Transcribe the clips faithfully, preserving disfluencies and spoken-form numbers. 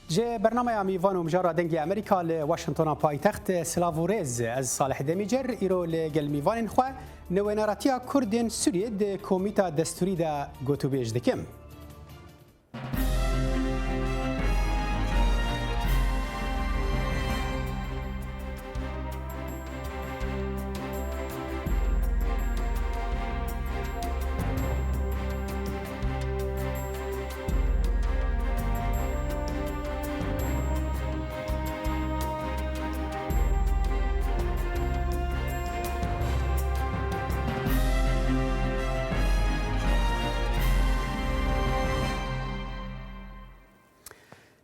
Ji bernameya Mîvan û Mijara Dengê Amerîka li Washingtona paytext, silav û rêz. Ez Salih Demîcer, îro li gel mîvanên xwe newêneratiya Kurdên Sûriyê di Komîta Destûrî de gotûbêj dikim.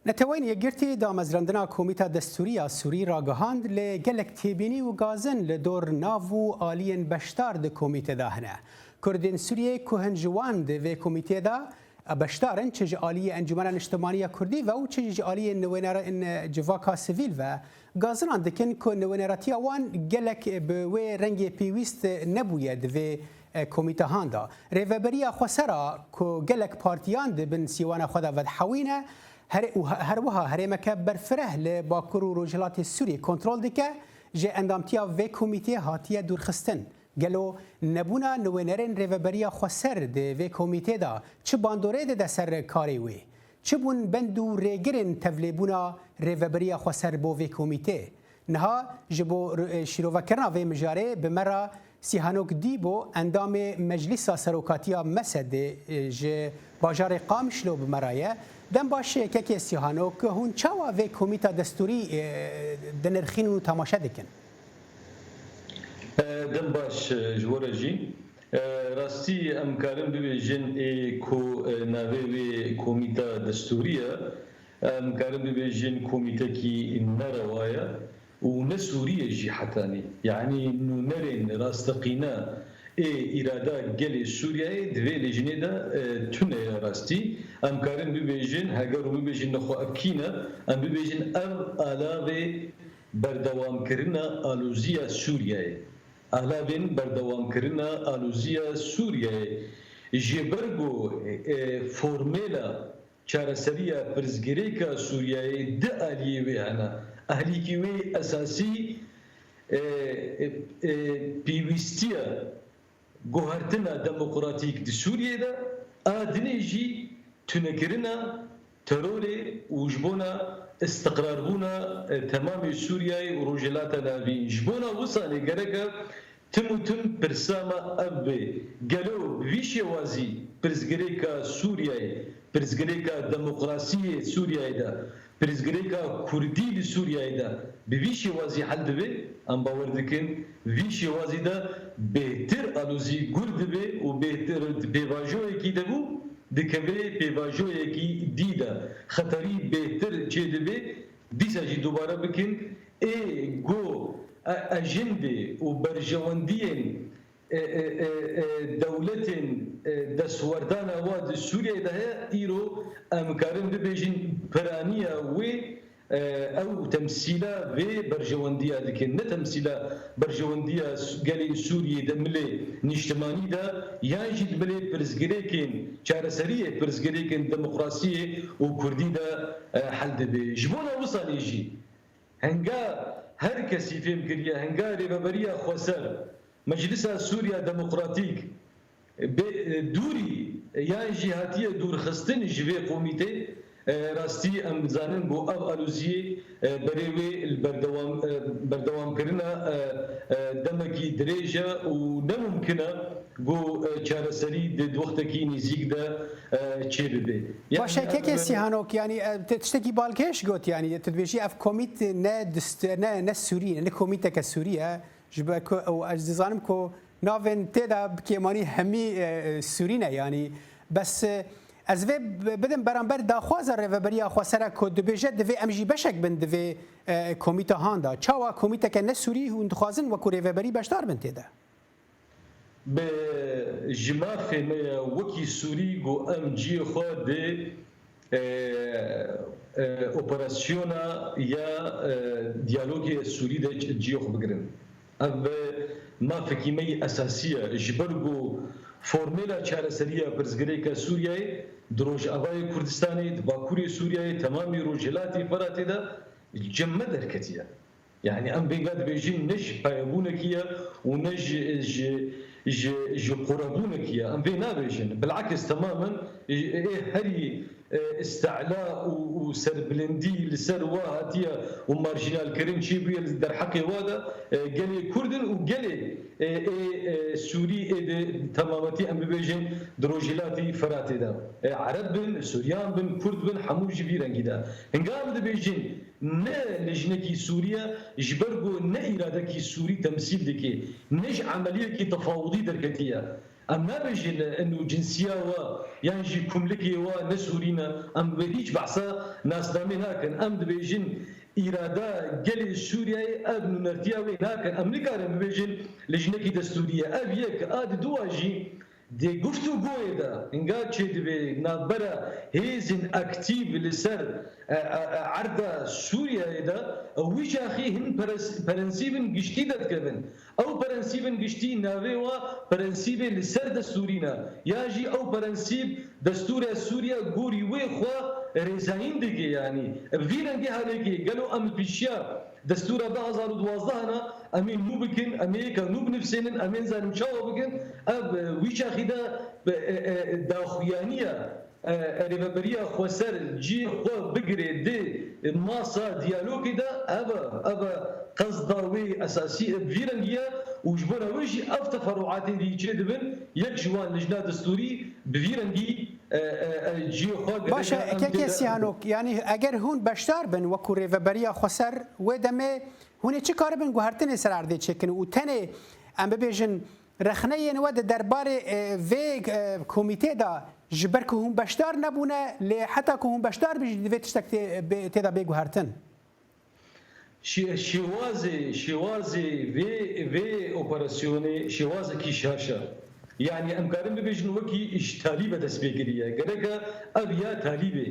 Neteweyên Yekgirtî damezrandina Komîta Destûrî ya Sûrî ragihand, lê gelek têbînî û gazin li dor nav û aliyên beşdar di komîtê de hene. Kurdên Sûriyê ku hin ji wan di vê komîtê de beşdar in, çi ji aliyê Encûmena Niştimanî ya Kurdî ve û çi jî ji aliyê newênerên civaka sivîl ve, gazinan dikin ku newêneratiya wan gelek bi wê rengê pêwîst nebûye di vê, e, komîtehan de. Rêveberiya xwesera ku gelek partiyan di bin sîwana xwe de vedihewîne, here-, û he-, her wiha herêmeke berfireh li Bakur û Rojhilatê Sûriyê kontrol dike, ji endamtiya vê komîtê hatiye dûrxistin. Gelo nebûna newênerên Rêveberiya Xweser di vê komîtê de çi bandorê dide ser karê wê? Çi bûn bend û rêgirên tevlêbûna Rêveberiya Xweser bo vê komîtê? Niha ji bo ru-, şîrovekirina vê mijarê bi me re Sîhanok Dîbo, endamê Meclîsa Serokatiya mesedê, e, ji bajarê Qamişlo bi me re ye. Dem baş, kekê Sîhanok, hûn çawa vê komîta destûrî, e, dinirxînin û temaşe dikin? E, dem baş, e, ji we re jî. E, rastî em karin bibêjin ê ku, e, navê wê komîta destûrî ye, em karin bibêjin komîtekî nerewa ye û ne Sûrî ye jî hetanî. Yanî nûnerên rasteqîne ê îrada gelê Sûriyeyê di vê lêjinê de, e, tune ye rastî. Em karin bibêjin, heger hûn bibêjin, nexwe ev kî ne, em bibêjin ev alavê berdewamkirina aloziya Sûriyeyê. Alavên berdewamkirina aloziya Sûriyeyê ji ber ku, e, formêla çareseriya pirsgirêka Sûriyeyê di aliyê wê hene. Ahlîkî wê esasî, e, e, e, pêwîstiya guhertina demokratîk di Sûriyê de, a dinê jî tunekirina terorê û ji bona istiqrarbûna, e, temamê Sûriyeyê û Rojhilata Navîn. Ji bona wisanê gereke tim û tim pirsa me ev be, gelo bi vî şêwazî pirsgirêka Sûriyeyê, pirsgirêka demokrasiyê Sûriyeyê de, pirsgirêka Kurdî li Sûriyeyê de bi vî şêwazî hel dibe, em bawer dikin vî şêwazî de bêhtir alozî gur dibe û bêhtir di pêvajoyekî de bû, dikeve pêvajoyekî dî de. Xeterî bêhtir çêdibe, dîsa jî dubare bikin, ê ku e-, ejendê û berjewendiyên e, e, e, e, dewletên, e, destwerdana wa di Sûriyeyê de heye, îro em karin bibêjin piraniya wê, e, ew temsîla vê berjewendiya dikin. Ne temsîla berjewendiya s-, gelên Sûriyê di milê niştimanî de, yan jî di milê pirsgirêkên çareseriyê, pirsgirêkên demokrasiyê û Kurdî de, e, hel dibe. Ji bona wisanê jî, Henga her kesî fêm kiriye, henga Rêveberiya Xweser, Meclisa Sûriya Demokratîk, bê, dûrî yan jî hatiye dûrxistin ji vê komîtê, e, rastî em dizanin ku ev aloziyê, e, berê wê li berdewam, e, berdewamkirina, e, e, demekî dirêj e û ne mumkin e ku, e, çareserî di, di wextekî nêzîk de, e, çêbibe. Baş e, yanî, kekê e, Sîhanok, yanî, e, te tiştekî balkêş got, yanî, tu dibêjî ev komît ne dist-, ne, ne Sûrî ye, ne komîteke Sûrî ye. Ji ber ku, û ez dizanim ku navên tê de bi kêmanî hemî, e, e, Sûrî ne, yanî. Bes, e, ez vê b-, bidim beramber daxwaza Rêveberiya Xweser e ku dibêje divê em jî beşek bin di vê, e, komîta han de. Çawa komîteke ne Sûrî hûn dixwazin wekû rêveberî beşdar bin tê de? Bi, ji mafê me ye wekî Sûrî ku em cihê xwe di, e, e, operasyona ya, e, diyalogê Sûrî de cihê xwe bigirin. Ev mafekî me yî esasî ye. Ji ber ku Formêla çareseriya pirsgirêka Sûriyeyê di Rojavayê Kurdistanê, di Bakurê Sûriyeyê, temamî Rojhilatê Feratê de cem me derketiye. Yani em vêga dibêjin ne ji payebûnekî ye û ne ji, ji, ji, ji qurebûnekî ye. Em vê nabêjin. Bilakis temamen, ê, herî, e, îstîla û, û serbilindî li ser wa hatiye û marjînalkirin çêbûye li derheqê wa de, e, gelê Kurd in û gelê, e, ê, e, Sûrî ê di temametî em bibêjin di Rojhilatî Feratê de. E, Ereb bin, Suryan bin, Kurd bin, hemû ji vî rengî de. Hinga em dibêjin ne lijnekî Sûriye, ji ber ku ne îradekî Sûrî temsîl dike, ne ji emeliyekî tefawudî derketiye. Em nabêjin inu cinsiya we yan jî kumlikê we ne Sûrî ne. Em bi hîç behsa nasnamê nakin. Em dibêjin îrada gelê Sûriyeyê ev nûnertiya wê nakin. Em nikarin bibêjin lijnekî destûrî ye. Ev yek, a di dua jî di guftûgoyê de hinga çêdibe navbera hêzên aktîf li ser, e, e, e, erda Sûriyeyê de, wî çaxî hin peres-, prensîbin giştî derdikevin. Ew prensîbin giştî navê wa prensîbê li ser destûrî ne. Ya jî ew prensîb destûra Sûriye gorî wê xwe rêzayîn dike yanî. Bi vî rengî halekê gelo em li pêşiya destûra du hazar û duwazdeh ne, em ê nû bikin, em ê yeka nû binivsênin, em ê nizanim çawa bikin. Ev, e, wî çaxî de, e, e, e, daxuyaniya e, e, rêveberiya xweser cî xwe bigire di masa diyalogê de, ev e, ev e qesda wê esasî, e, bi vî rengî ye û ji bona wê jî ev teferruatê dî çêdibin, yek ji wan lijna destûrî bi vî rengî, e, e, e, cî xwe gerek Baş e, e, em kekê tê de Sîhanok, yanî eger hûn beşdar bin wekû rêveberiya xweser, wê demê hûn ê çi karibin guhertinê ser erdê çêkin û tenê, em bibêjin, rexneyên we di derbarê, e, vê, e, komîtê de, ji ber ku hûn beşdar nebûne, lê heta ku hûn beşdar bin jî divê tiştek tê, bê, tê de bê guhertin? Şê-, şêwazê, şêwazê vê, vê operasyonê şêwazekî şaş e. Yanî em karin bibêjin wekî ji talî ve dest pê kiriye. Gerek e ev ya talî be.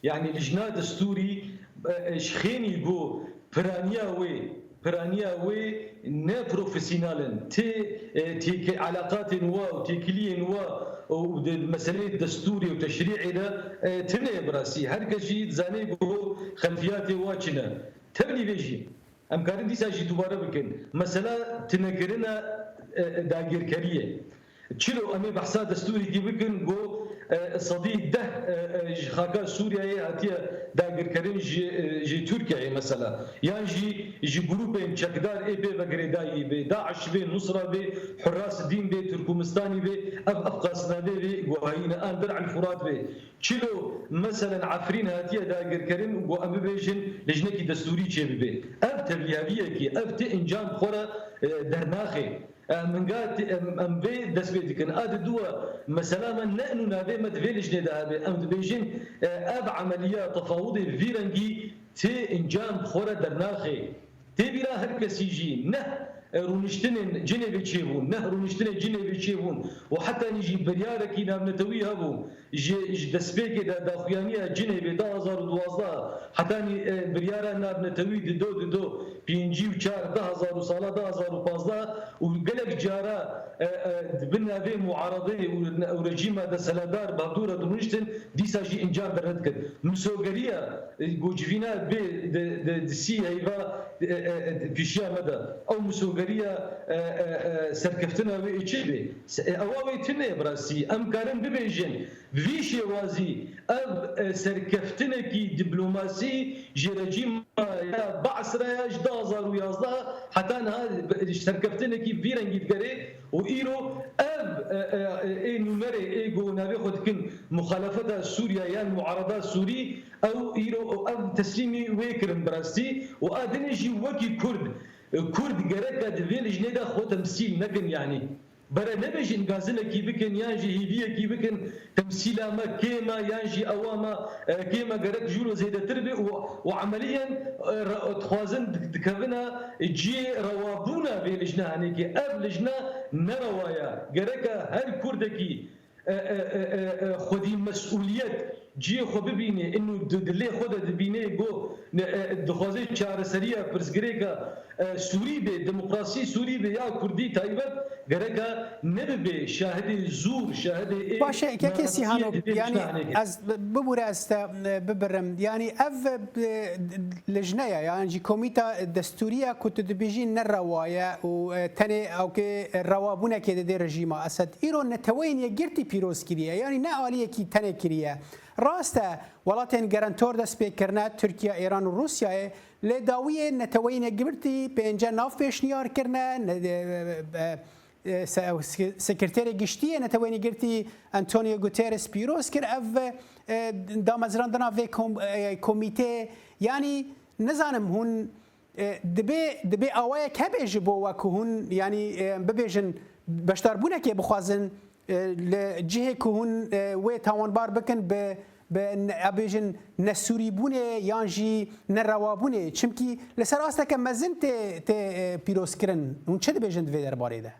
Yanî lijna destûrî, e, e, ji xênî got piraniya wê, piraniya wê ne profesyonel in. Tê, e, têke-, eleqatên wa û têkiliyên wa û di meseleyê destûrê û teşrî'ê de, e, tune ye bi rastî. Her kes jî dizane ku xelfiyatê wa çi ne. Tevlî vê jî em karin dîsa jî dubare bikin. Mesela tunekirina, e, e, dagirkeriyê. Çilo em ê behsa destûrekî bikin, got, e, sedî deh, e, e, ji xaka Sûriyeyê hatiye dagirkirin ji, e, ji Tirkiyeyê mesela. Yan jî ji grûpên çekdar ê pê ve girêdayî bê, DAIŞ bê, Nusra bê, Hurras Dîn bê, Turkmenistanî bê, ev, ev qasnavê vê guhayî ne, an Dir'il Furat bê. Çilo, meselen, Efrîn hatiye dagirkirin û got, em bibêjin lijnekî destûrî çêbibe. Ev tevlîheviyekî, ev ti encam xwe re, e, dernaxê. Em hinga ti-, em, em vê dest pê dikin. A di dua, mesela me ne inu navê me di vê lijnê de hebe. Em dibêjin, e, ev emeliya tefawudê vî rengî ti encam xwe re dernaxê. Tê bîra her kesî jî neh, e, rûniştinên Cinêvê çêbûn, neh rûniştinên Cinêvê çêbûn û hetanî jî biryarekî navnetewî hebû. Ji, ji destpêkê de daxuyaniya Cinêvê du hazar û duwazdeh hetanî, e, biryara navnetewî dido dido pêncî û çar du hazar û sala du hazar û pazdeh û gelek cara, e, e, di bin navê muaredê û, û rejîma desthilatdar bi hevdû re dirûniştin, dîsa jî encam dernedikir. Misogeriya, e, ku civîna bê di, di, di sî heyva, e, e, e, pêşiya me de. Ew misogeriya, e, e, e, serkeftina wê ê çi bê? Se-, e, ewa wê tune ye bi rastî. Em karin bibêjin, bi vî şêwazî ev, e, serkeftinekî diplomasî ji rejîma ya Ba's re ye, ji du hazar û yazdeh heta niha serkeftinekî vî rengî digere û îro ev, e, e, e, ê nûnerê ê ku navê xwe dikin muxalefeta Sûriye yan muarada Sûrî, ew îro ev teslîmî wê kirin bi rastî û a dinê jî wekî Kurd, e, Kurd gerek e di vê lijnê de xwe temsîl nekin, yanî. Bere nebêjin gazinekî bikin yan jî hêviyekî bikin, temsîla me kêm e yan jî ewa me, e, kêm e, gerek jûro zêdetir be û, û emeliyen, e, re-, dixwazin dik-, dikevine cihê rewabûna vê lijne henêkê. Ev lijne nerewa ye. Gerek e her Kurdekî, e, e, e, e, e, xwedî mesûliyet cihê xwe bibîne, inu di dilê xwe de dibîne, go ne, e, dixwaze çareseriya pirsgirêka, e, Sûrî be, demokrasî Sûrî be ya Kurdî taybet, gereka nebibe şahidê zûr, şahidê ê Baş e, kekê naraziyê Sîhanok, dibê yanî pişta hanê kir. Ez bi-, bibûre ez te, e, bibirim. Yanî ev, e, lijne ye, yan jî komîta destûrî ye ku tu dibêjî ne rewa ye û, e, tenê ewkê rewabûnekê didê rejîma Esed. Îro Neteweyên Yekgirtî pîroz kiriye, yanî ne aliyekî tenê kiriye. Rast e, welatên gerentor dest pê kirine, Tirkiye, Îran û Rûsyayê, lê dawiyê Neteweyên Yekgirtî pênce nav pêşniyar kirine, ne, e, e, e, se-, se-, Sekreterê Giştî yê Neteweyên Yekgirtî Antonio Guterres pîroz kir ev, e, damezrandina vê kom-, e, komîteyê. Yanî nizanim hûn, e, dibê, dibê awayek hebe ji bo we ku hûn, yanî, e, bibêjin beşdarbûnekê bixwazin, e, li cihê ku hûn, e, wê tawanbar bikin bi, bi ne-, a bêjin nesûrîbûnê yan jî nerewabûnê. Çimkî li ser asteke mezin tê, tê, e, pîrozkirin. Hûn çi dibêjin di vê derbarê de?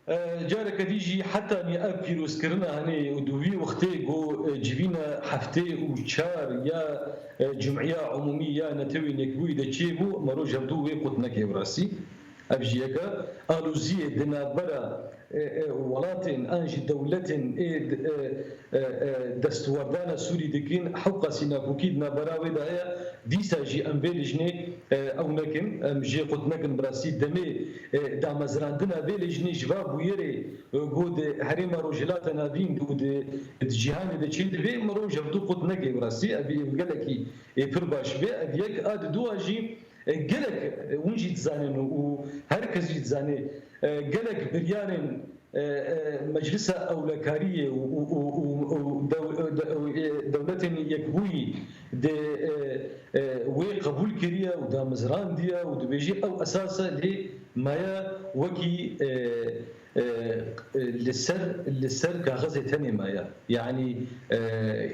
E, careke dî jî hetanî ev pîrozkirina hene û di wî wextê ku, e, civîna heftê û çar ya, e, Cumhiya Umûmî ya Netewên Yekbûyî de çêbû, me roj hevdû wê qut neke bi rastî. Ev jî yek e. Aloziyê di navbera, e, e, welatên an jî dewletên ê, e, e, e, destwerdana Sûrî dikin, hewqasî nakokî di navbera wê de heye. Dîsa jî em vê lijnê, e, ew nekin, em jê qut nekin bi rastî demê, e, damezrandina vê lijnê ji va bûyerê, e, ku di Herêma Rojhilata Navîn û di, di cîhanê de çê dibe, me roj hevdû qut neke bi rastî. Ev ê gelekî, ê, pir baş be. Ev yek a di dû a jî, e, gelek, e, hûn jî dizanin û her kes jî dizane, e, gelek biryarên, e, e, Meclisa Ewlekariyê û, û, û, û, û dew-, e, de-, e, Dewletên Yekbûyî de, e, e, wê qebûl kiriye û damizrandiye û dibêjî ew esas e, lê maye wekî, e, e, li ser, li ser kaxezê tenê maye. Yanî, e,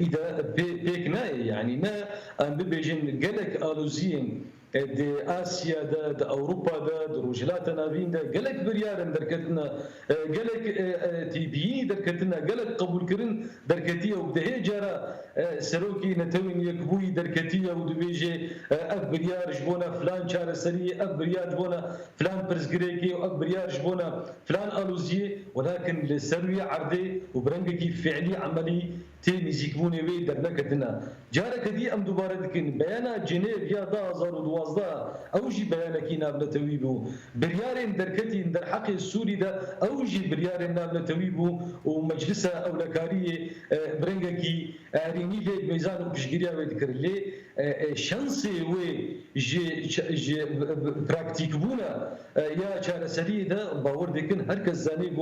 îda pê-, pêk nayê. Yanî ne em bibêjin gelek aloziyên, e, di Asya de, di Ewropa de, di Rojhilata Navîn de gelek biryar in derketine, e, gelek, e, e, têbiyî derketine, gelek qebûlkirin derketiye û dehê cara, e, Serokê Netewên Yekbûyî derketiye û dibêje, e, ev biryar ji bona filan çareseriyê, ev biryar ji bona filan pirsgirêkê û ev biryar ji bona filan aloziyê, welakin li ser wî erdê û bi rengekî fiilî, emelî tê nîzîkbûnê wê derneketine. Careke dî em dubare dikin, beyana Cenêv ya du hazar û duwazdeh, ew jî beyanekî navnetewî bû. Biryarên derketî derheqê Sûrî de, ew jî biryarên navnetewî bû û Meclisa Ewlekariyê, e, bi rengekî erênî lê mêzan û piştgiriya wê dikir. Lê, e, e, şansê wê ji, ji, ji praktîkbûna, e, ya çareseriyê de bawer dikin, her kes zanî ku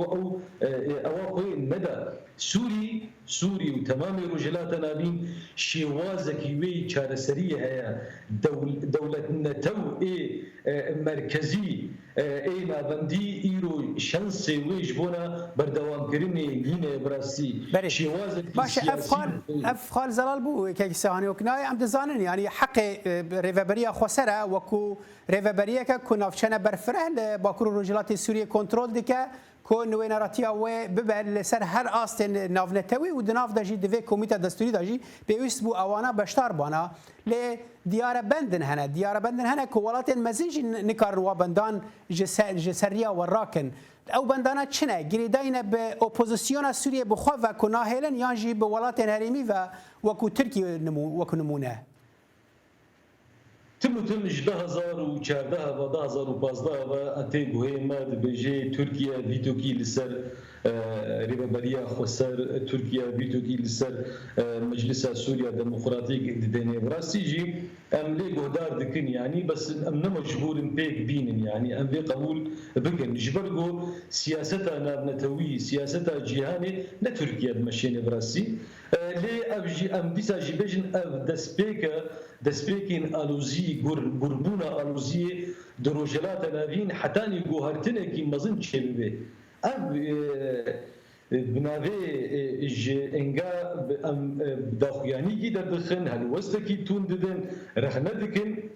ew, e, e, ewa xwe neda. Sûrî, Sûrî û temamê Rojhilata Navîn şêwazekî wê çareseriyê heye. Dew-, dewletnetew ê, e, merkezî, e, ê navendî îro şansê wê ji bona berdewamkirinê nîne bi rastî. Belê. Şêwazekî Baş e, ev siyasî xal, ev xal zelal bû, kekî Sehanê wek nayê, em dizanin, yanî heqê, e, rêveberiya xweser e, wekû rêveberiyeke ku navçene berfireh li Bakur û Rojhilatê Sûriyê kontrol dike, ku nûneratiya wê bibe li ser her astên navnetewî û di nav de jî di vê komîta destûrî de jî pêwîst bû ewana beşdar bana. Lê diyare bendin hene, diyare bendin hene ku welatên mezin jî ni-, nikarin wa bendan ji ser, ji ser riya we rakin. Ew bendana çi ne? Girêdayî ne bi opozisyona Sûriyê bi xwe ve ku nahêlin yan jî bi welatên herêmî ve wekû Tirkiyê nimû-, wekû nimûne? Tim û tim ji du hazar û çardeh ve, du hazar û pazdeh ve, e, tê guhê me dibêje Tirkiye vîtokî li ser, e, Rêveberiya Xweser, Tirkiye vîtokî li ser, e, Meclisa Sûriya Demokratîk didêne. Bi rastî jî em lê guhdar dikin, yanî bes em ne mecbûr in pêk bînin, yanî em vê qebûl bikin. Ji ber ku siyaseta navnetewî, siyaseta cîhanê ne Tirkiye dimeşêne bi rastî. E, lê ev jî, em dîsa jî bêjin, ev destpêk e, destpêkên alozî, gur-, gurbûna aloziyê di Rojhilata Navîn hetanî guhertinekî mezin çêbibe. Ev, e, bi navê, e, ji enga bi-, em, e, bi daxuyanîkî derdixin, helwestekî tund didin, rexne dikin.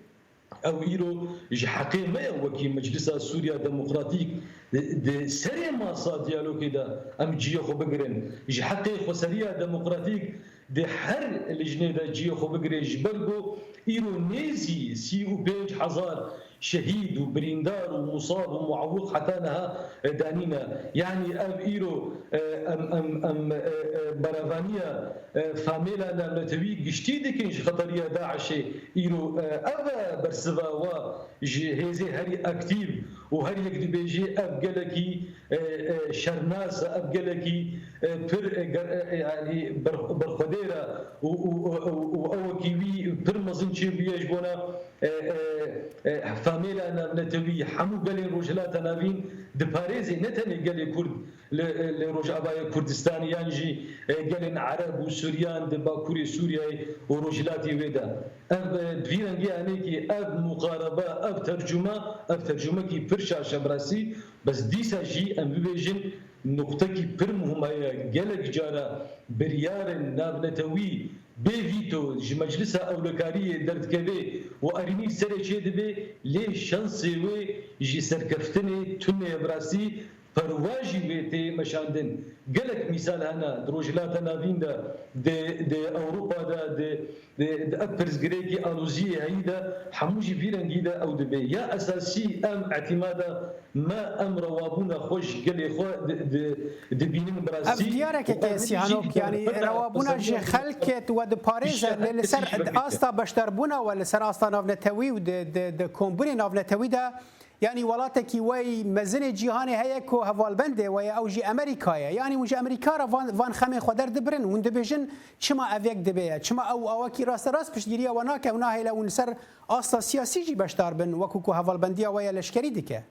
Ew îro ji heqê me ye wekî Meclisa Sûriya Demokratîk di, di serê masa diyalogê de em cihê xwe bigirin. Ji heqê xweseriya demokratîk Di her lijnê de cihê xwe bigire, ji ber ku îro nêzî sî û pênc hezar şehîd û birîndar û musab û muawiq heta niha danîne. Yanî ev îro, e, em, em, em, e, e, berevaniya, e, famêla navnetewî giştî dikin ji xeteriya DAIŞê. Îro, e, ev e bersiva wa ji hêzê herî aktîv û her yek dibêjê ev gelekî, e, e, şernas e, ev gelekî, e, pir, e, ger-, e, e, yanî ber-, berxwedêr e û, û, û, û, û ewekî wî pir mezin çêbûye ji bona, e, e, e, famêla navnetewî, hemû gelên Rojhilata Navîn diparêzê, ne tenê gelê Kurd li, li Rojavayê Kurdistanê yan jî, e, gelên Ereb û Suryan di Bakurê Sûriyeyê û Rojhilatê wê de. Ev, e, bi vî rengî anêkî ev muqarebe, ev tercûme, ev tercûmekî pir şaş e bi rastî, bes dîsa jî em bibêjin nuqtekî pir muhim heye. Gelek cara biryarên navnetewî bê vîto ji Meclisa Ewlekariyê derdikeve û erînî serê çê dibe, lê şansê wê ji serkeftinê tune ye bi rastî. Perwa jî wê tê meşandin. Gelek mîsal hene di Rojhilata Navîn de, di, di Ewropa de, di, di, di ev pirsgirêkî aloziyê heyî de hemû jî vî rengî de ew dibe. Ya esasî em îtîmada me, em rewabûna xwe ji gelê xwe di, di, dibînin bi rastî. Ev diyar e keke Sîhanok, yanî rewabûna ji xelkê we diparêze, lê li ser asta beşdarbûna we li ser asta navnetewî û di, di, di kombûnê navnetewî de Yanî welatekî wey mezinê cîhanê heye ku hevalbendê we ye, ew jî Amerîka ye. Yanî hûn ji Amerîka re van, van xemên xwe derdibirin, hûn dibêjin, çima ev yek dibe ye? Çima ew awakî rasterast piştgiriya we nake û nahêle hûn li ser asta siyasî jî beşdar bin, wekû ku hevalbendiya we ya leşkerî dike?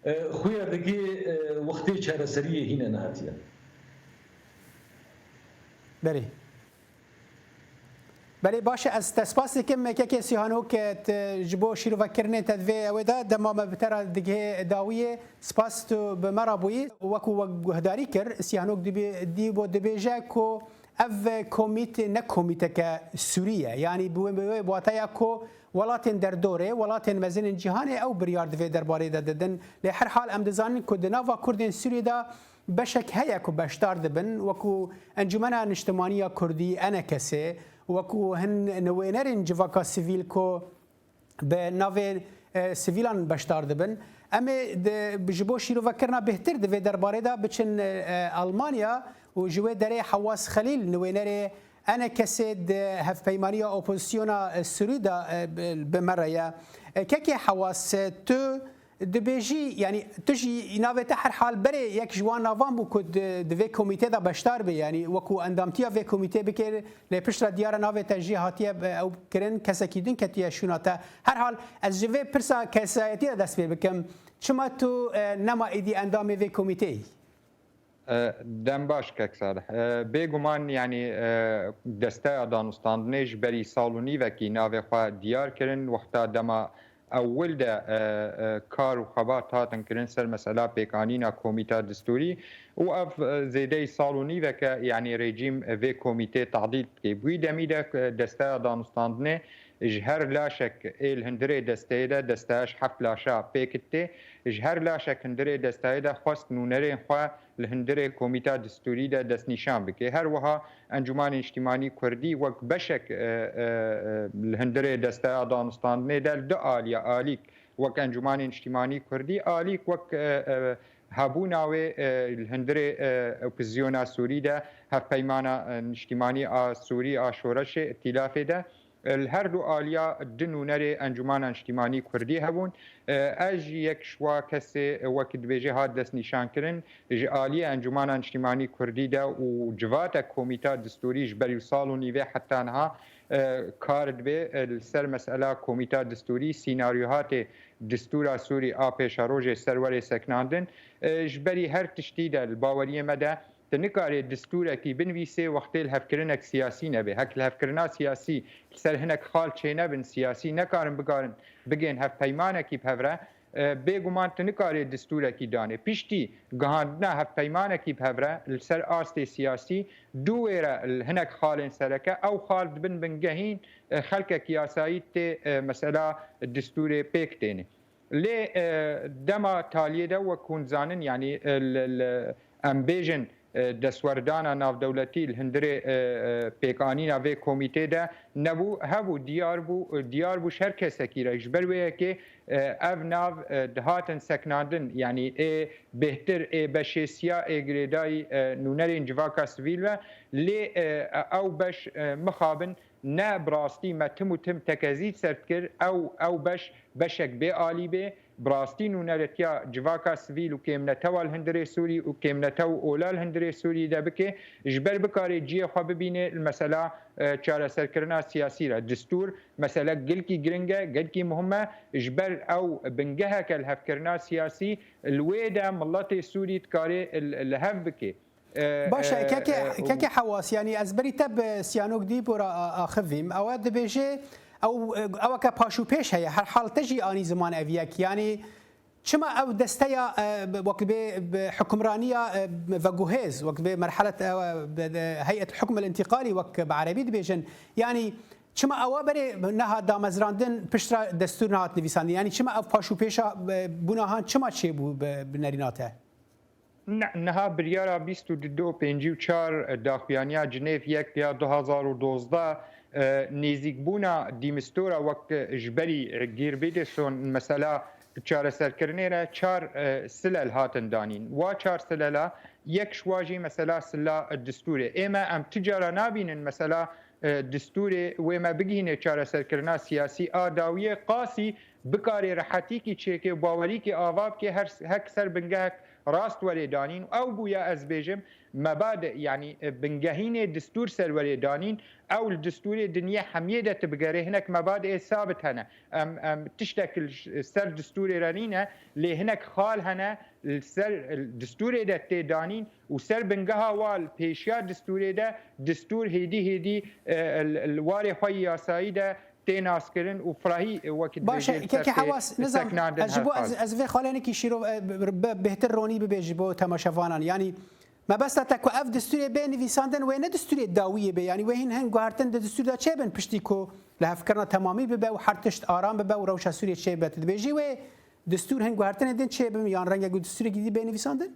E, xuya dike, e, wextê çareseriyê hîne nehatiye. Berê. Belê baş e, ez te spas dikim, kekê Sîhanok, e, te ji bo şîrovekirinê te di vê ewê de, dema me bi te re digihê dawiyê, spas tu bi me re bûyî. Wekû we guhdarî kir, Sîhanok dibê-, dî bo dibêje ku ev komîte ne komîteke Sûrî ye. Yanî bi wê, bi wê wateya ku welatên derdorê, welatên mezin ên cîhanê ew biryar di vê derbarê de didin. Lê her hal em dizanin ku di nava Kurdên Sûriyê de beşek heye ku beşdar dibin, wekû Encûmena Niştimanî ya Kurdî, E N K S, wekû hin nivênerên civaka sivîl ku bi navê, e, sivîlan beşdar dibin. Em ê di, ji bo şîrovekirina bêhtir di vê derbarê de biçin, e, e, Almanya û ji wê derê Hewas Xelîl, nivênerê E N K S di hevpeymaniya opozisyona, e, Sûrî de, e, bi, bi me re ye. E, kekê Hewas, e, tu Dibêjî, yanî tu jî navê te herhal berê yek ji wan navan bû ku di, di vê komîtê de beşdar bê, yanî wekû endamtiya vê komîtê bikê, lê piştre diyar e navê te jî hatiye, e, ew kirin, kesekî din ketiye şûna te. Herhal ez ji vê pirsa kesayetî de dest pê bikim. Çima tu, e, nema êdî endamê vê komîtê yî? E, dem baş kek Salih. E, bêguman, yanî, e, Desteya Danûstandinê ji berî sal û nîvekî navê xwe diyar kirin. Wexta dema ewil de, e, e, kar û xebat hatin kirin ser mesela pêkanîna komîta distûrî û ev, e, zêdeyî sal û nîveke, yanî rejîm vê komîtê tadîl dike. Bi wî demî de, e, Desteya Danûstandinê ji her laşek ê li hundirê desteyê de, desteya ji heft laşa pêk tê, ji her laşek hundirê desteyê de xwest nûnerên xwe li hundirê Komîta Distûrî de destnîşan bike. Her wiha Encûmanê Niştîmanî Kurdî wek beşek, e, e, e, li hundirê Desteya Danûstandinê de li du aliya, alîk wek Encûmanê Niştîmanî Kurdî, alîk wek, e, e, hebûna wê, e, li hundirê, e, opozisyona Sûrî de, Hevpeymana, e, Niştîmanî a Sûrî a Şoreşê, Îtîlafê de, Li her du aliya du nûnerê Encûmana Niştîmanî Kurdî hebûn. Ez jî yek ji wa kesê, wekî dibêje, hat destnîşankirin. Ji aliyê Encûmana Niştîmanî Kurdî de û civata Komîta Distûrî ji berî sal û nîvê heta niha, e, kar dibe, e, li ser mesela Komîta Distûrî, sînaryohatê distûra Sûrî a pêşerojê ser were sekinandin. E, ji berî her tiştî de li baweriyê me de Tu nikarê distûrekî binivîsê wextê lihevkirinek siyasî nebe. Hek lihevkirina siyasî li ser hinek xal çênebin, siyasî nekarin bigarin bigên hevpeymanekî bi hev re, e, bêguman tu nikarê distûrekî danê. Piştî gihandina hevpeymanekî bi hev re li ser astê siyasî, dû wê re li hinek xalên sereke, ew xal dibin bingehîn, e, xelkek yasayî tê, e, mesela distûrê pêk têne. Lê, e, dema taliyê de wek hûn dizanin, yanî, e, li, li, em bêjin, e, destwerdana navdewletî li hundirê, e, e, pêkanîna vê komîtê de nebû, hebû, diyar bû, diyar bû ji her kesekî re. Ji ber wê yekê, e, ev nav, e, dihatin seknandin, yanî ê bêhtir, ê beşêsiya, ê girêdayî, e, nûnerên civaka sivîl ve, lê, e, ew beş, e, mixabin ne bi rastî me tim û tim tekezî ser dikir, ew, ew beş, beşek bê alî bê, bi rastî nûneretiya civaka sivîl û kêmnetewa li hundirê Sûrî û kêmnetew û ola li hundirê Sûrî de bike, ji ber bikarê cihê xwe bibîne li mesela, e, çareserkirina siyasî re. Distûr mesele gelkî giring e, gelkî muhim e, ji ber ew bingeheke lihevkirina siyasî li wê de miletê Sûrî dikarê li, li hev bike. E, Baş e, e, kekê, e, û kekê Hewas, yanî ez berî te bi Siyanok Dîpora a-, axivîm. Ew dibêje, ew, ew eke paş û pêş heye, her hal te jî anî ziman ev yek. Yanî çima ew desteya, e, wek bê, bi hukimraniya, e, veguhêz, wek bê merhelet, e, bi, bi heyet hukm el-intiqalî, wek bi erebî dibêjin. Yanî çima ewa berê nehat damezrandin, piştre destûr nehat nivîsandin? Yanî çima ev paş û pêşa, e, bûna han çima çêbû bi, bi nerîna te? Ne, niha biryara bîst û du pêncî û çar daxuyaniya Cinêv yek ya du hazar û dozdeh, e, nêzîkbûna Dîmistora wek ji berî, e, Gîrbîdê son mesela çareserkirinê re çar, e, silel hatin danîn. Wa çar silela yek ji wa jî mesela sila distûrê. Ê me em ti cara nabînin mesela, e, distûrê wê me bigihîne çareserkirina siyasî a dawiyê qasî bikarê rehetîkî çêke û bawerîkê ava bike her, hek ser bingehek rast were danîn. Ew bûye ez bêjim, mebade, yanî, e, bingehînê distûr ser were danîn, ew li distûrê dinyê hemiyê de tu bigerê, hinek mebadê sabit hene. Em, em tiştek li ş-, ser distûrê re nîne, lê hinek xal hene, li ser, li distûrê de tê danîn û ser bingeha wa li pêşiya distûrê de distûr hêdî hêdî, e, li, li warê xwe yî yasayî de tê naskirin û firahî, e, wekî Baş e, dibêjê li ser kekê tê Hewas, nizam, seknandin ez ji her bo ez, xal. Ez vê xalê nekî şîrov, e, bi, bi, bêhtir ronî bibêjî bo temaşevanan. Yanî mebesta te ku ev distûrê bê nivîsandin, wê ne distûrê dawiyê bê. Yanî wê hîn hin guhertin di distûr de çêbin piştî ku lihevkirina temamî bibe û her tişt aram bibe û rewşa Sûriyê çêbibe. Tu dibêjî wê distûr hin guhertinên din çêbin yan rengek û distûrekî dî bê nivîsandin?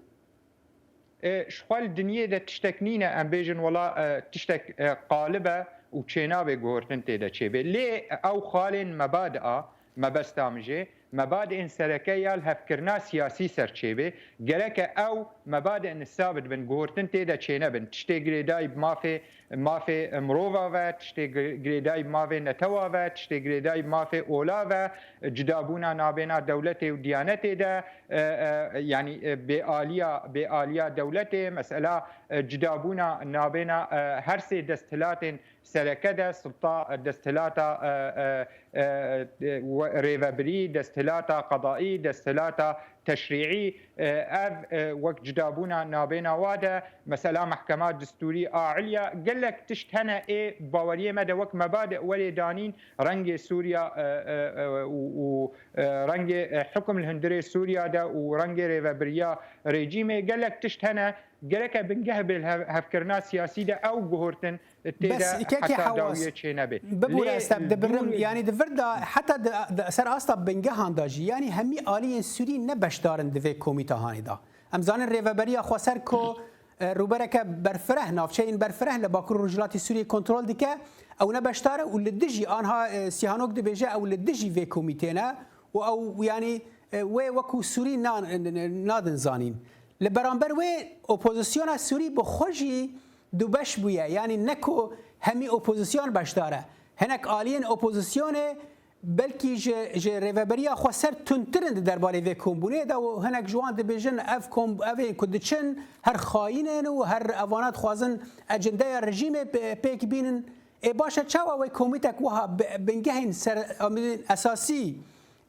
E, ji xwe li dinyê de tiştek nîne, em bêjin wela, e, tiştek, e, qalib e û çênabe guhertin tê de çêbe. Lê ew xalên mebadi a, mebesta min jê, mebadê in sereke ya lihevkirina siyasî ser çêbe. Gereke ew mebadê in sabit bin, guhertin tê de çênebin. Tiştê girêdayî bi mafê, mafê mirova ve, tiştê gir-, girêdayî bi mafê netewa ve, tiştê girêdayî bi mafê ola ve, cudabûna nabêna dewletê û diyanetê de, e, e, yanî, e, bêaliya, bêaliya dewletê, mesela, e, cudabûna nabêna, e, her sê desthilatên sereke de, sulta, desthilata, e, e, e, e, we-, rêvebirî, desthilata qedaî, desthilata teşrîî, e, ev, e, wek cudabûna nabêna wa de, mesela Mehkema Distûrî a Ilya, gelek tişt hene ê baweriyê me de wek mebade werê danîn, rengê Sûriya, e, e, e, û, û, e, rengê, e, hukum li hundirê Sûriya de û rengê rêvebiriya rejîmê, gelek tişt hene, gereke bingeh bê li hev-, hevkirina siyasî de ew guhurtin tê Bes de kekê heta Hewas, dawiyê çênebê. Bibûre Lê ez te dibirim, dû- yanî di vir de heta di, di ser asta bingehan de jî, yanî hemî aliyên Sûrî ne beşdar in di vê komîta hanê de. Em zanin rêveberiya xweser ku, e, rûbereke berfireh, navçeyên berfireh li Bakur û Rojhilatê Sûriyê kontrol dike, ew ne beşdar e û li dijî anha, e, Sîhanok dibêje ew li dijî vê komîtê ne û ew, yanî, e, wê wekû Sûrî nan-, nadin zanîn. Li beramber wê opozisyona Sûrî bi xwe jî dubeş bûye. Yanî ne ku hemî opozisyon beşdar e. Hinek aliyên opozisyonê belkî ji, ji rêveberiya xweser tundtir in di derbarê vê kombûnê de û hinek ji wan dibêjin ev kom-, ev ên ku diçin her xayîn in û her evana dixwazin ecendeya rejîmê pê-, pêk bînin. Ê baş e, çawa wê komîtek wiha bi-, bingehên ser, amîn, esasî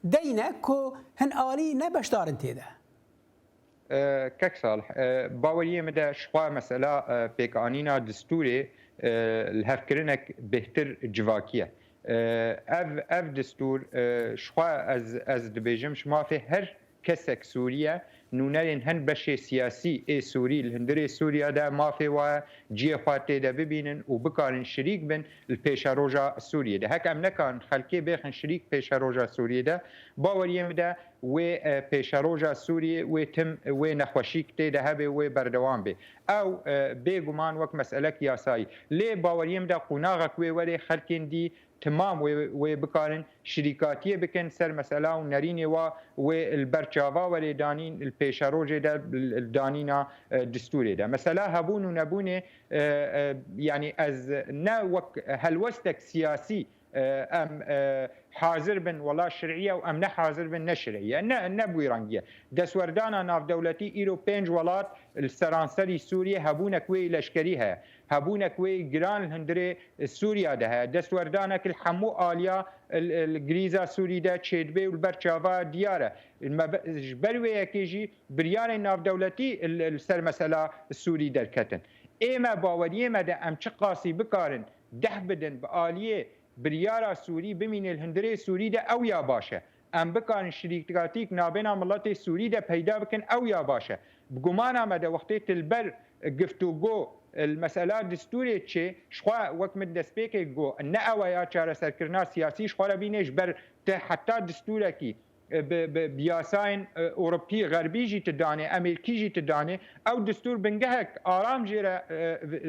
deyne ku hin alî ne beşdar in tê de? E, Kek Salih, e, baweriyê min de ji xwe mesela, e, pêkanîna distûrê, e, li hevkirinek bêhtir civakî ye. E, ev, ev distûr, e, ji xwe ez, ez dibêjim, ji mafê her kesek Sûrî ye nûnerên hin beşê siyasî ê Sûrî li hundirê Sûriya de mafê wa ciyê xwe tê de bibînin û bikarin şirîk bin li pêşeroja Sûriyê de. Hek em nekarin xelkê bêxin şirîk pêşeroja Sûriyê de, baweriyê min de wê, e, pêşeroja Sûriyê wê tim wê nexweşîk tê de hebe wê berdewam bê. Ew, e, bêguman wek meselek yasayî. Lê baweriyê min de qonaxek wê werê xelkên dî timam wê, wê bikarin şirîkatiyê bikin ser mesela û nerînê wa wê li ber çava werê danîn, li pêşerojê de, li danîna, e, distûrê de. Mesela hebûn û nebûnê, e, e, yanî ez ne wek helwestek siyasî, e, em, e, hazir bin, wela şirî ye û em ne hazir bin, ne şirî ye. Ne, ne bi wî rengî ye. Destwerdana navdewletî îro pênc welat li seranserî Sûriyê hebûnek wê yî leşkerî heye. Hebûnek wê giran li hundirê Sûriya de heye. Destwerdanek li hemû aliya li, li grîza Sûrî de çêdibe û li ber çava diyar e. Me be-, ji ber wê yekê jî biryarên navdewletî li, li ser mesela Sûrî derketin. Ê me baweriyê me de em çiqasî bikarin deh bidin bi aliyê biryara Sûrî bimîne li hundirê Sûrî de ew ya baş e. Em bikarin şirîkatîk nabêna miletê Sûrî de peyda bikin, ew ya baş e. Bi gumana me de wextê tu li ber giftûgo, li mesela distûrê çê, ji xwe wek min destpêkê got, ne ew e ya çareserkirina siyasî, ji xwe re bînê ji ber te heta distûrekî, e, bi, bi, bi yasayên, e, Ewropî, Xerbî jî tu danê, Amerîkî jî tu danê, ew distûr bingehek aram jê re, e,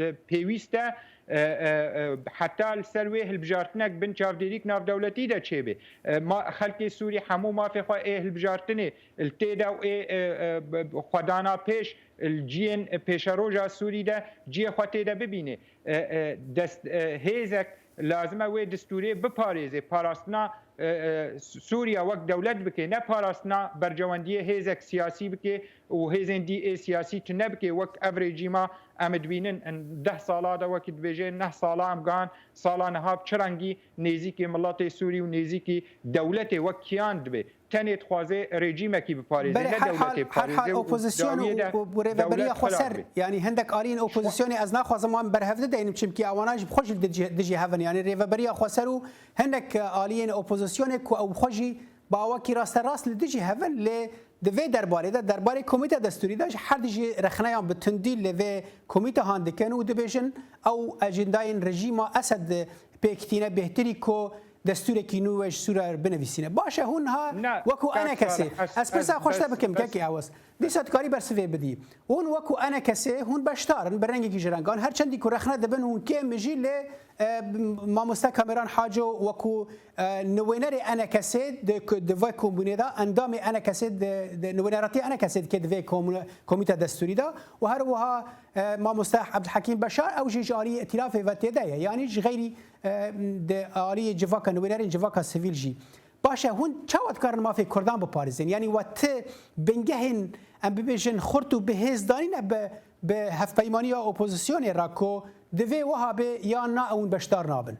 e, pêwîst e, e, e, e, heta li ser wê hilbijartinek bin çavdêrîk navdewletî de çêbê. E, ma, xelkê Sûrî hemû mafê xwe ê hilbijartinê li tê de û ê, e, e, b-, b-, xwedana pêş li ciyên pêşeroja Sûrî de ciyê xwe tê de bibînê. E, e, dest, e, hêzek lazim e wê distûrê biparêzê, parastina, e, e, Sûriya wek dewlet bike, ne parastina berjewendiyê hêzek siyasî bike û hêzên dî ê siyasî tune bike, wek ev rejîma em dibînin, in deh sala de wekî dibêje, neh sala em gihan, sala niha bi çi rengî nêzîkî miletê Sûrî û nêzîkî dewletê wek kiyan dibe. Tenê dixwaze rejîmekî biparêze, Belê, ne her hal, dewletê her hal parêze û opozisyon dawiyê û, de û rêveberiya dewlet xweser, xirab be. Yanî hindek aliyên Ji xwe- opozîsyonê ez naxwazim wan berhevde deynim, çimkî ewana jî bi xwe jî li dijî, dijî hev in. Yanî rêveberiya xweser û hinek aliyên opozîsyonê ku ew xwe jî bi awakî rasterast li dijî hev in, lê di vê derbarê de, derbarê komîta destûrî de ji her dijî rexneyan bi tundî li vê komîta han dikin û dibêjin ew ejendayên rejîma Esed pêk tîne bêhtirî ku destûrekî nû wê ji Sûriya binivîsîne. Baş e, hûn niha Ne, wekû kak enekesê, Salih, ez, ez pirsa ez xwe ji te bes, bikim, bes. Kekê Awaz. Dîsa tu karî bersivê bidî. Hûn wekû enekesê, hûn beşdar in, bi rengekî ji rengan, her çendî ku rexne dibin, hûn kêm in jî lê, e, mamoste Kameran Haco wekû, e, nivênerê enekesê di, di vê kombûnê de, endamê enekesê di, di nivêneratiya enekesê dike di vê komûne-, komîta destûrî de û her wiha, e, mamoste Ebdulhekîm Beşar, ew jî ji alî îtîlafê ve tê de ye. Yanî ji xeyrî e, di aliyê civaka nivînerên civaka sivîl jî. Baş e, hûn çawa dikarin mafê Kurdan biparêzin? Yanî we ti bingehên, em bibêjin, xurt û bihêz danîne bi, bi hevpeymaniya opozisyonê re ku divê wiha bê yan na ew beşdar nabin?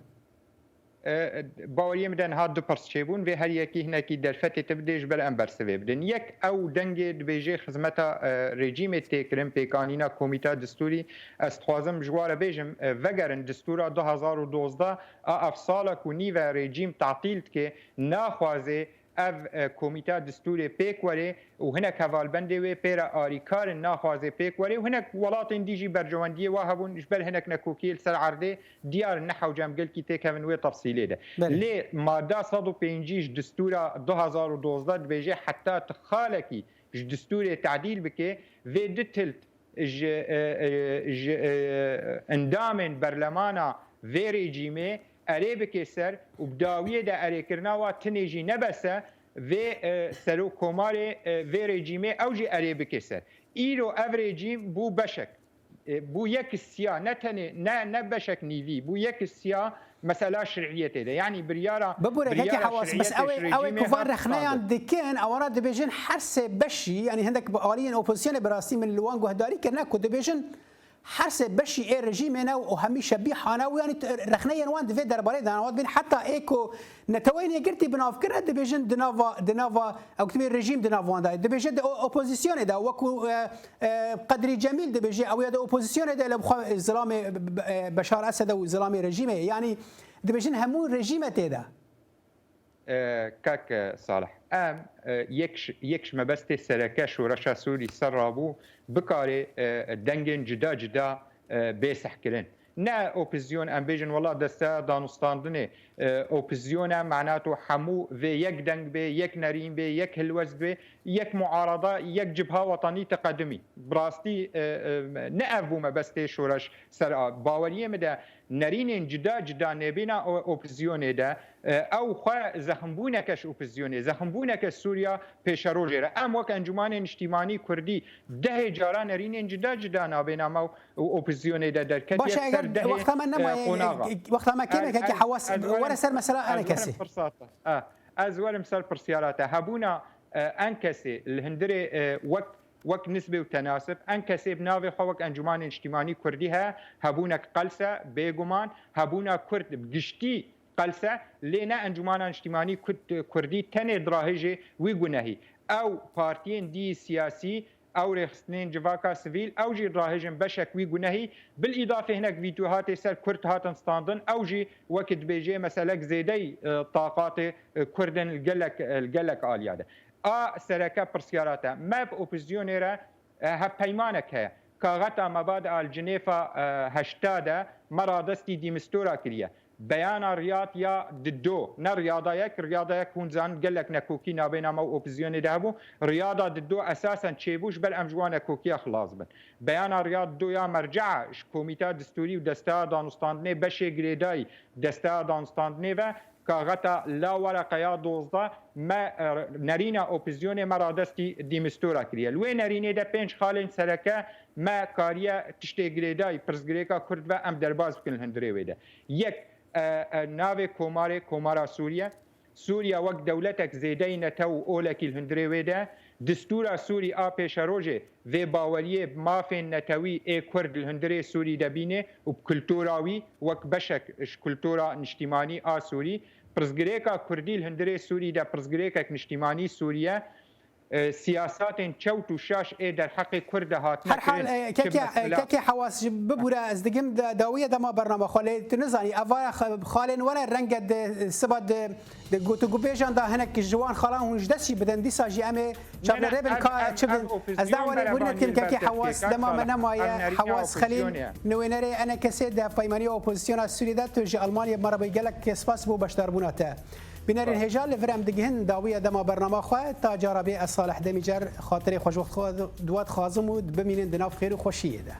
E, baweriyê min de niha du pirs çêbûn, vê her yekî hinekî derfetê te bidê ji ber em bersivê bidin. Yek ew dengê dibêje xizmeta, e, rejîmê tê kirin, pêkanîna komîta distûrî. Ez dixwazim ji we re bêjim, e, vegerin distûra du hezar û dozdeh a ev sala ku nîv e rejîm tatîl dike, naxwaze ev, e, komîta distûrê pêk were û hinek hevalbendê wê pê re arîkar in, naxwaze pêk were û hinek welatên dî jî berjewendiyê wa hebûn, ji ber hinek nekokiyê li ser erdê diyar in, ne hewce em gelkî têkevin wê tefsîlê de. Belê. Lê madda sed û pêncî ji distûra du hezar û dozdeh dibêje heta tu xalekî ji distûrê tadîl bike, vê du tilt ji, e, e, ji, e, endamên berlemana vê rejîmê erê bike ser û bi dawiyê de erêkirina wa tinê jî ne bes e, vê, e, serokkomarê, e, vê rejîmê ew jî erê bike ser. Îro ev rejîm bû beşek, e, bû yek siya, ne tenê, ne, ne beşek nîvî, bû yek siya mesela şiriyetê de. Yanî biryara, Bibûre, biryara Kekê Hewaz, bes şiriyetê ew ê, ji ew ê rejîmê ku van hat rexneyan qandin. Dikin, ewana dibêjin her sê beşî, yanî hindek bi aliyên opozisyonê bi rastî min li wan guhdarî kirine ku dibêjin her sê beşî ê rejîmê ne û hemî şebîhan e û yanî t-, rexneyên wan di vê derbarê de ne. Wan dibên heta ê ku Neteweyên Yekgirtî bi nav kirine, dibêjin di nava, di nava, ew dibê rejîm di nav wan de ye. Dibêje di o-, opozisyonê de, wekû, e, e, Qedrî Cemîl dibêje, ew ya di opozisyonê de, lê bi xwe zilamê, e, Beşar Esed e û zilamê rejîmê ye. Yanî dibêjin hemû rejîm e tê de. E, kak, e, Salih, em, e, yek ji, yek ji mebestê sereke şoreşa Sûrî ser rabû, bikarê, e, dengên cuda cuda, e, bê sehkirin. Ne opozisyon, em bêjin, wela desteya danûstandinê, e, opozisyon e, mena to hemû vê yek deng bê, yek nerîn bê, yek hilwest bê, yek muarada, yek cibha wetanî teqedimî. Bi rastî, e, e, ne ev bû mebestê şoreş ser a. Baweriyê min de nerînên cuda cuda nêbîna o-, opozisyonê de, e, ew xwe zeximbûneke ji opozisyonê, zeximbûneke Sûriya pêşerojê re. Em wek Encûmanê Niştîmanî Kurdî dehê cara nerînên cuda cuda nabêna me û opozisyonê de derket. Başe, yek eger ser dehê, wexta me e, nemaye, qonaxa. E, wexta me kêmekekî Ez, ez, Hewas ez werim, were ser mesela ez werim Enkesê. Firsata. E, ez werim ser pirsiyara te. Hebûna, e, Enkesê li hundirê, e, wek wek nisbê û tenasib, Enkesê bi navê xwe wek Encûmanê Niştîmanî Kurdî heye, hebûnek qels e, bêguman, hebûna Kurd bi giştî qels e, lê ne Encûmana Niştîmanî Kurd-, Kurdî tenê dirahêjê wî gunehî. Ew partiyên dî siyasî, ew rêxistinên civaka sivîl, ew jî dirahêjin beşek wî gunehî. Bil îdafê hinek vîtû hatê ser Kurd hatin standin, ew jî wekî dibêjê meselek zêdeyî, e, taqatê, e, Kurd in li gelek, li gelek aliya de. A sereke pirsyara te. Me bi opozîsyonê re, e, hevpeymanek heye. Kaxeta me ba de al Cinêfa, e, heşta de me radestî dîmistora kiriye. Beyana Riyad ya dido, ne Riyada yek, Riyada yek hûn zanin gelek nekokî nabêna me û opozîsyonê de hebû. Riyada dido esasen çêbû ji ber em ji wan nekokiya xilas bin. Beyana Riyad do ya mercea ji Komîta Distûrî û Desteya Danûstandinê beşê girêdayî Desteya Danûstandinê ve kaxeta la wereqeya dozdeh me, e, nerîna opozîsyonê me radestî dîmistora kiriye. Li wê nerînê de pênc xalên sereke me kariye tiştê girêdayî pirsgirêka Kurd ve em derbas bikin li hundirê wê de. Yek, e, e, navê komarê, Komara Sûriye. Sûriye wek dewletek zêdeyî netew û olekî li hundirê wê de. Distûra Sûrî a pêşerojê vê baweriyê bi mafên netewî ê Kurd li hundirê Sûrî de bîne û bi kultura wî wek beşek ji kultura niştîmanî a Sûrî, pirsgirêka Kurdî li hundirê Sûrî de pirsgirêkek niştîmanî Sûriye, e, siyasatên çewt û şaş ê derheqê Kurd de hatine Her hal, kirin, e, çi kekê, e, mesela kekê Hewas, ji bibûre ez digim da-, dawiye dema bernama xwe, lê tu nizanî, eva xe-, xalên we re renge di siba di Di gotûgubêjan de hinek ji wan xalan hûn ji dest jî bidin, dîsa jî em ê çavdêrê bin ka çi bin. Ez dawalê bûrîne dikim kekê Hewas, dema me nemaye, Hewas Xelîl, nûênerê Enkesê di Hevpeymaniya Opozisyona Sûriyê de, tu ji Almanyê bi me re bûyî, gelek spas bo beşdarbûna te. Bînerên hêja, li vir em digihin dawiya dema bernama xwe, ta cara bê ez Salih Demîcer, xatirê xwe ji wexta xwe dua dixwazim û bimînin di nav xêr û xweşiyê de.